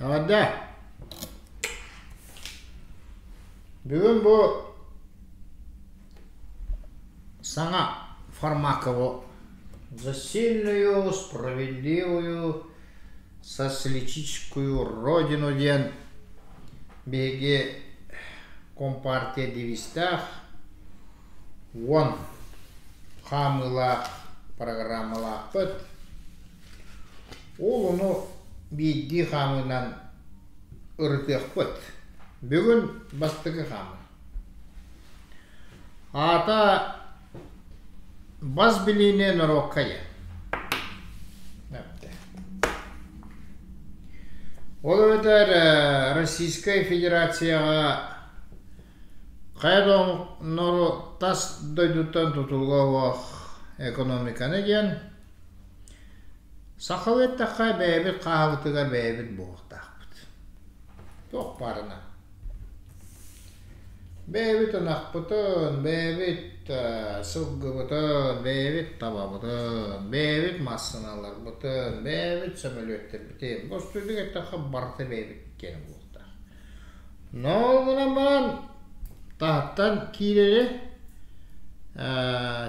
Эҕэрдэ! Бүгүн бу саҥа формакову «За сильную, справедливую, социалистическую родину» диэн биһиги Компартия девизтээх 10 хаамыылаах программалаахпыт. Ол ону биирдии хаамыынан ырытыахпыт. Бүгүн бастакы хаамыы. Аата бас билиини норуокка диэн. Ол эбэтэр Российскай Федерацияҕа хайа да норуот тас дойдуттан тутулуга суох экономиканы диэн Сахалыы эттэххэ, бэйэбит хааһыбытыгар бэйэбит буолуохтаахпыт. Туох баарына. Бэйэбит ынахпытын, бэйэбит сылгыбытын, бэйэбит табабытын, бэйэбит массыыналарбытын, бэйэбит сөмөлүөттэрбитин, бостуйдук эттэххэ, барыта бэйэбит киэнэ буолуохтаах. Но ол гынан баран таһыттан киирэри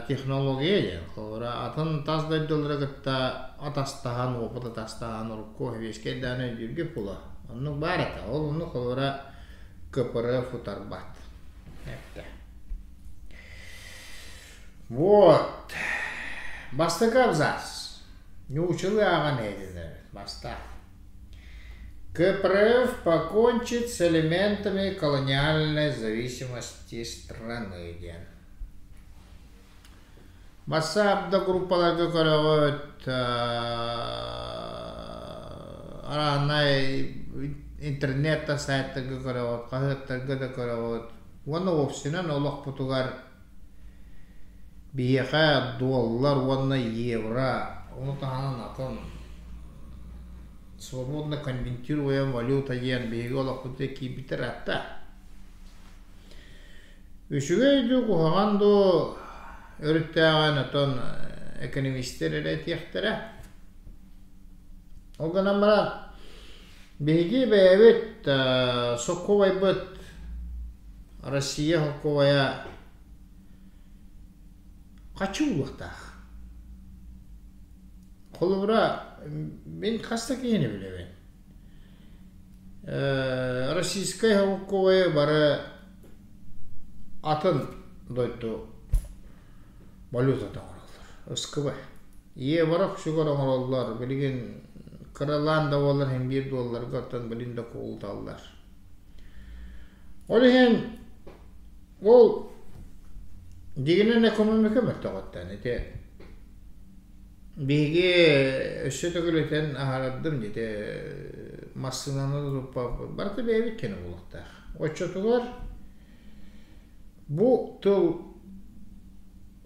технология диэн холобура атын тас дойдулары кытта атастаһан уопут атастаһан урукку сэбиэскэй даҕаны өйдүүргэ була оннук баар этэ ол оннук холобура КПРФ утарбат эттэ вот бастакы абзац нууччалыы ааҕан иһитиннэрэбит бастаан КПРФ покончит с элементами колониальной зависимости страны диэн. Бассаап да группаларга көрөҕүт, араанай интернет да сайтарга көрөҕүт, хаһыаттарга да көрөҕүт. Уонна уопсайынан олохпутугар Биһиэхэ дуоллар уонна евро, ону таһынан атын свободно конвертируемая валюта диэн биһиги олохпутугар киирбиттэр атта. Үчүгэй дуу, куһаҕан дуу өрүттээҕин отон экономистэр эрэ этиэхтэрэ. Ол гынан баран биһиги бэйэбит сокуобайбыт Россия сокуобайа Хаччы уулуохтаах. Холобура, мин хас да киһини билэбин. Российскай холкуойа бары атын дойду валютата оҥороллор. СКБ. Евро үксүгэр оҥороллор. Билигин кыралаан да буоллар иһин биир дуолларга оттон билин да куулуталлар. Ол иһин Ол дьиҥинэн экономика мөлтөҕүттэн ити биһиги өссө төгүл этэн аһарардым ити массыынаны да туппаппыт барыта бэйэбит кэнэ буолуохтаах. Оччотугар бу тыл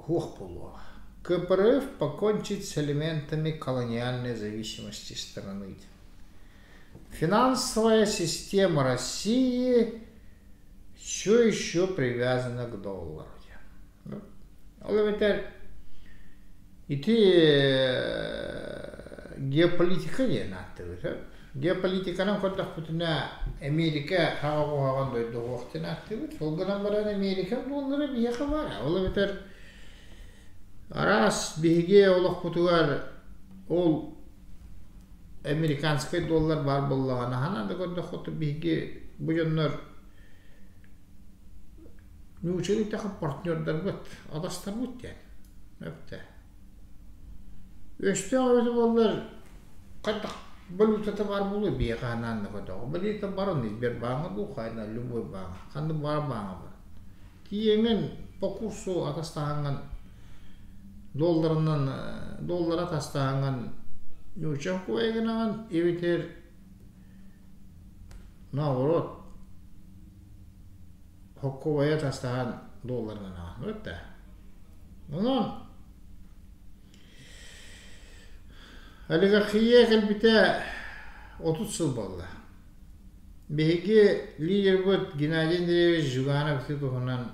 суох буолуоҕа. КПРФ покончит с элементами колониальной зависимости страны. Финансовая система России все еще привязана к доллару диэн. Ол эбэтэр ити геополитика диэн ааттыыбыт. Геополитиканан көрдөхпүтүнэ Америка хаҕа куһаҕан дойду суох диэн ааттыыбыт. Ол гынан баран Америка доллара биһиэхэ баар. Ол эбэтэр араас биһиги олохпутугар ол американскай доллар баар буоллаҕына ханаан да көрдөххө биһиги бу дьоннор нууччалыы эттэххэ партнердарбыт атастарбыт диэн өптө өстөөх эбитэ буоллар хайдах валютата баар буолуо биһиэхэ ханаан да көрдөҕө валюта баран сбербааҥҥа дуу хайна любой бааҥҥа ханнык баар бааҥҥа бар Тиийэҥҥин по курсу атастаһаҥҥын долларынан доллары атастаһаҥҥын нуучча гынаҕын эбэтэр наоборот хоккуобайы атастаһан долларынан аҕын эбит да. Онон олигархия кэлбитэ 30 сыл буолла. Биһиги лидербыт Геннадий Андреевич Жиганов ити туһунан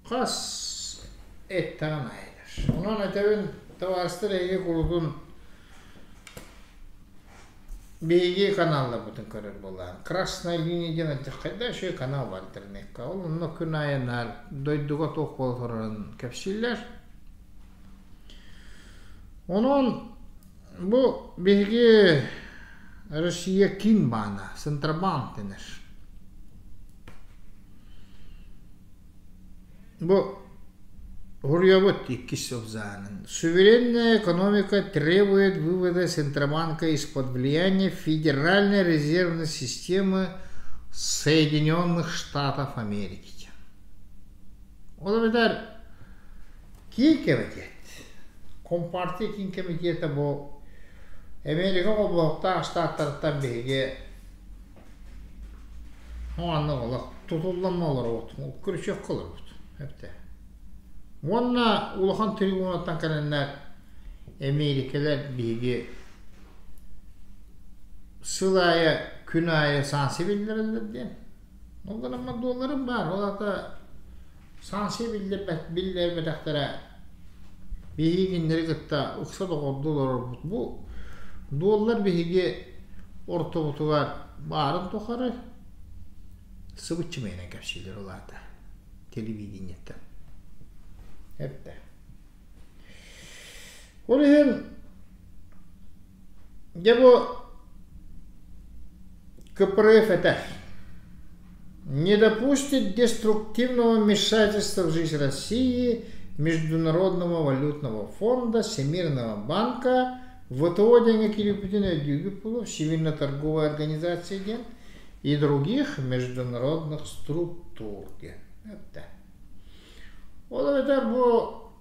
хас эттэҕин аайы Онон этэбин, табаарыстар эһиги курутун Биһиги каналларбытын көрөр буоллаҕыҥ. Красная линия диэн алдьархайдаах үчүгэй канал бар интернекка. Ол онно күн аайы наар дойдуга туох буола турарын кэпсииллэр. Онон бу биһиги Россия киин баана, Центробанк дэнэр. Бу Уруйабыт иккис сылзаанын. Суверенная экономика требует вывода Центробанка из-под влияния Федеральной резервной системы Соединенных Штатов Америки. Ол эбэтэр Киин кэмитиэт. Компартия киин кэмитиэтэ бу Америка холбоһуктаах штаттарыттан биһиги Маннык олох тутуллан олоробут, күрүчүөккэ олоробут эбитэ. Уонна улахан трибунаттан кэлэннэр Эмиэрикэлэр биһиги сыл аайы, күн аайы санкция биллэрэллэр диэн. Ол гынан долларым баар, ол аата санкция биллэрбэт, биллэрбэтэхтэрэ биһиги кинилэри кытта ыкса доҕордуу олорорбут. Бу доллар биһиги ортобутугар баарын тухары сыбыччымайынан кэпсииллэр ол аата телевидениеттэн. Эптэ. Ол иһин дьэ бу КПРФ этэр не допустит деструктивного вмешательства в жизнь России, Международного валютного фонда, Всемирного банка, ВТО диэҥҥэ киирбитин өйдүүгүт буолуо, Всемирно-торговая организация диэн и других международных структур диэн. Эптэ. Ол эбэтэр бу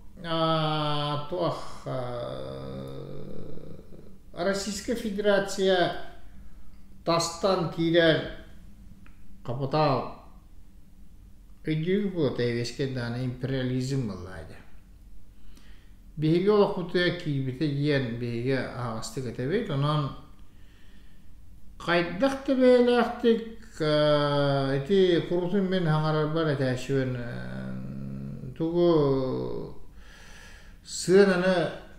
туох Российская Федерация тастан киирэр хапытаал өйдүүгүт буолуо тэйбэскэ даҕаны империализм буоллаҕа дии. Биһиги олохпутугар киирбитэ диэн биһиги аһаҕастык этэбит. Онон хайдах да бэйэлээхтик ити курутун мин хаҥарарбар этээччибин тугу сыананы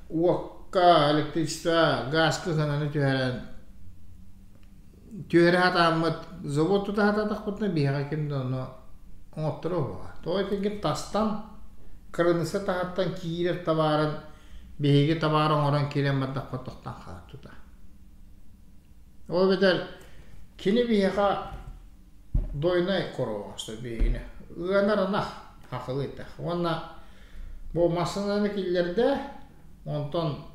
уокка, электричество, газка сыананы түһэрэн түһэрэ сатааммыт завод тута сатаатахпытына биһиэхэ ким да ону оҥотторо уһуга. Тоҕо итинник тастан кырыныса таһыттан киирэр табаарын биһиги табаар оҥорон киирэн бардахпыт тохтон хаалар тута. Ол эбэтэр кини биһиэхэ дойнай корова оҥостор биһигини ыанар ынах хахылыйтах уонна бу массыынаны киллэрдэ онтон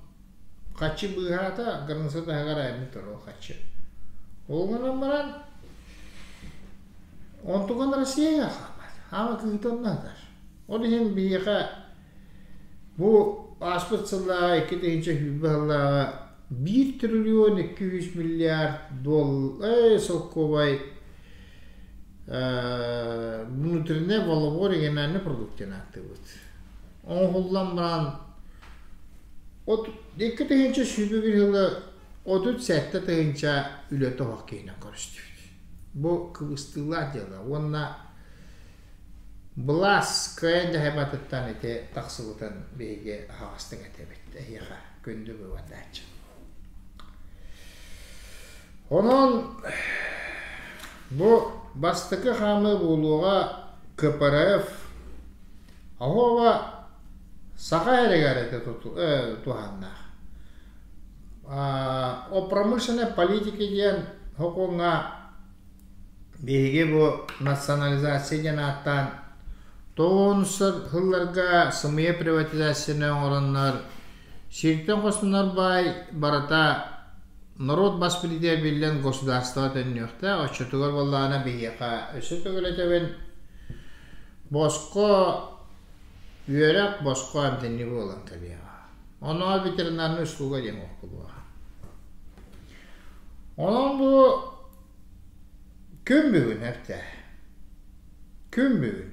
Хаччы быыһаата, граница таһыгар айаннык турар хаччы. Ол гынан баран, онтуган Россияҕа хаалбат. Хаама кыыта онно сытар. Ол иһин биһиэхэ бу ааспыт сыллааҕы 2020 сыллааҕы 1 триллион 200 миллиард доллар солкуобай внутренний валовой региональный продукт диэн ааттыыбыт. Оҥоһуллан баран 2021 сылы 37 тыһыынча үлэ тоһох киһинэн көрүстүбүт. Бу кыбыстыылаах дьыала уонна былаас кыайан дьаһайбатыттан ити тахсыбытын биһиги аһаҕастык этэбит эһиэхэ күндү быыбардааччы. Онон бу бастакы хаамыы буолуоҕа КПРФ Оһуоба саха эригэр ити туһаннаах. О промышленной политике диэн сокуоҥҥа биһиги бу национализация диэн ааттаан тоҕус сылларга сымыйа приватизацияны оҥороннор сиртэн хостонор баай барыта норуот бас билиитэ биллэн государствоҕа төннүөхтээх. Оччотугар буоллаҕына биһиэхэ өссө төгүл этэбин Босхо үөрэх, босхо эмтэнии буолан кэлиэҕэ. Онно ветеринарнай услуга диэн оҥоһуллуоҕа. Онон бу күн бүгүн эптэ. Күн бүгүн.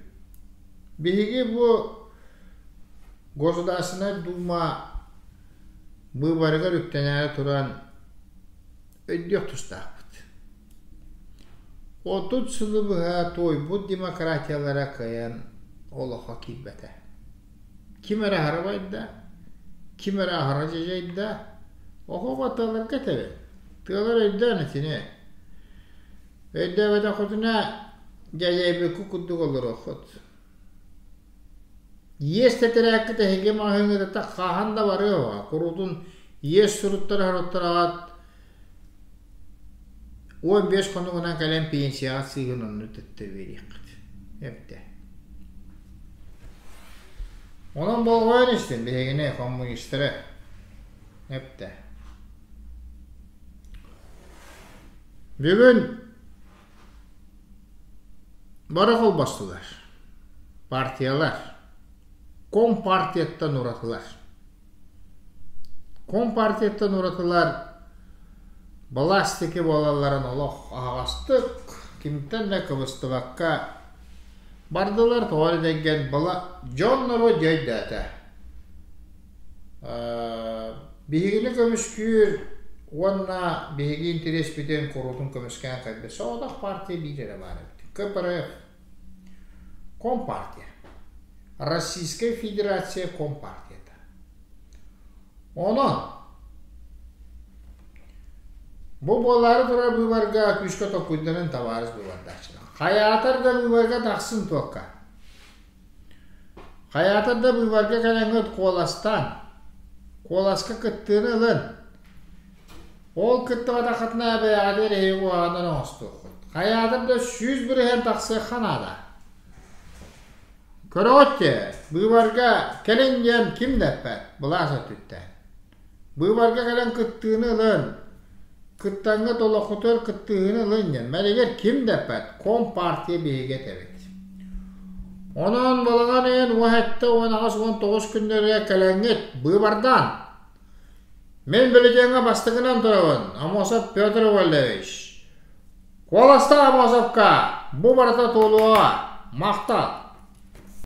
Биһиги бу Государственная Дума быыбарыгар үктэнээри туран өйдүөх тустаахпыт. 30 сылы быһа туойбут демократиялара кыайан олоххо киирбэтэ. Ким эрэ аһара байда, ким эрэ аһара дьадьайда, оһох аталарга этэбин. Тыалар өйдөөн итини. Өйдөөбөтөххүтүнэ дьэдьэйбиккит курдук олоруоххут. Иэс тэтэрээккит эһиги маҕаһыыҥҥытыттан хаһан да барыа куруутун иэс суруттара-суруттараҕыт 15 хонугунан кэлэн пенсияҕа сыыһын онно төттөрү биэриэххит. Эбитэ. Онон болҕойон истин биһигини коммунистары. Эптэ. Бүгүн бары холбостулар. Партиялар. Компартияттан уратылар. Компартияттан уратылар былаастики буолалларын олох аһаҕастык, кимтэн да кыбыстыбакка бардылар, тоҕо эрэ бала дьон норуот дьэ өйдөөтө. Биһигини көмүскүүр уонна биһиги интэриэспитин куруутун көмүскээн кэлбит соҕотох партия биир эрэ баар эбит. КПРФ. Компартия. Российская Федерация Компартията. Онон бу буолаары турар быыбарга күүскэ толкуйданан табаарыс быыбардааччылар. Хайаатар да быыбарга тахсын туокка. Хайаатар да быыбарга кэлэҥҥит куоластаан, куоласка кыттыыны ылын. Ол кыттыбатаххытына бэйэҕитигэр эһиги куһаҕаннар оҥостуоххут. Хайаатар да 100% тахсыахха наада. Көрөҕүт дии, быыбарга кэлин диэн ким да эппэт, былаас өттүттэн. Быыбарга кэлэн кыттыыны ылын, кыттаҥҥыт олоххутугар кыттыһыыны ылын диэн мэлигэр ким да эппэт, Компартия биһиги этэбит. Онон балаҕан ыйын 17, 18, 19 күннэригэр кэлэҥҥит быыбардаан. Мин бюллетеҥҥэ бастакынан турабын, Амосов Петр Валерьевич. Куоластаа Амосовка, бу барыта туолуоҕа. Махтал!